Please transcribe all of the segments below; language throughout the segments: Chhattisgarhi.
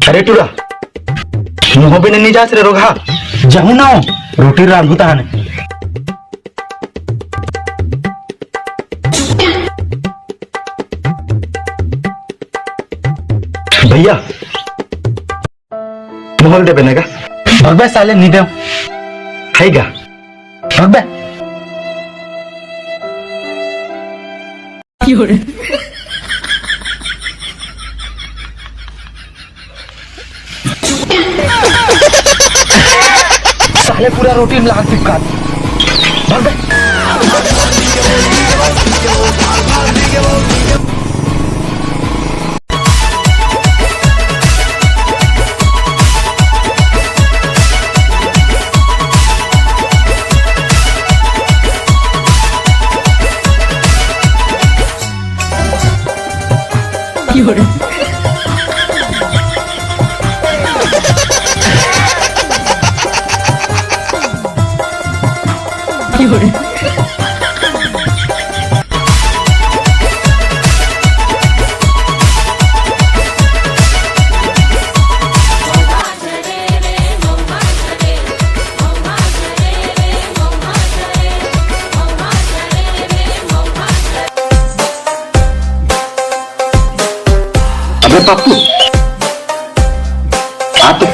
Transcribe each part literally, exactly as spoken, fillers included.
अरे टूरा, मुंह बिने नइ जास रे रोगहा। जाहूं ना, रोटी रांधहूं तहाने। भइया, मोहल देबे ना गा? भगबे साले, नइ देंव। हई गा। भगबे। साले पूरा रोटी में लाग चिपका दे। भगबे। अबे पप्पू, आ तो।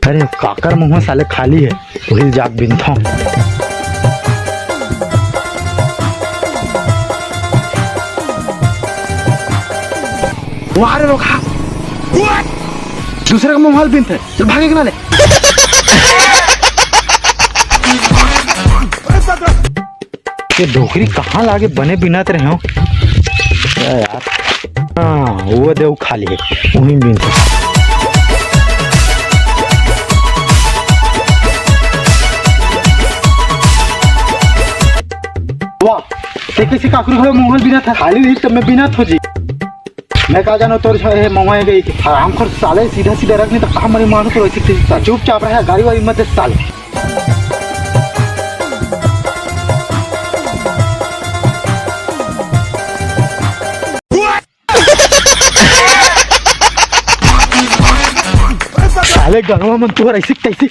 अरे, काकर मुंह साले खाली हे, उहिल जाके बिनथों। वाह रे रोगहा, दूसरे के मुंह ल बिनथे, चल भागे के ना ले। ये डोकरी कहाँ लागे बने बिनत रहे हो? ए यार, हाँ, वो दे, वो खाली हे, उहीं बिनथे। वाह, ते कइसे काकरो घलो मुंह ल बिनत हे? खाली रही तब मैं बिनत हों जी। मैं का जानों तोर घर हे मुंह हे गई। हरामखोर साले, सीधा सीधा रख, नहीं तो कहाँ मरी मारूं तो ऐसे। चुपचाप रहे, गारी वारी मत दे साले। साले गंवार मन तुंहर ऐसी तैसी।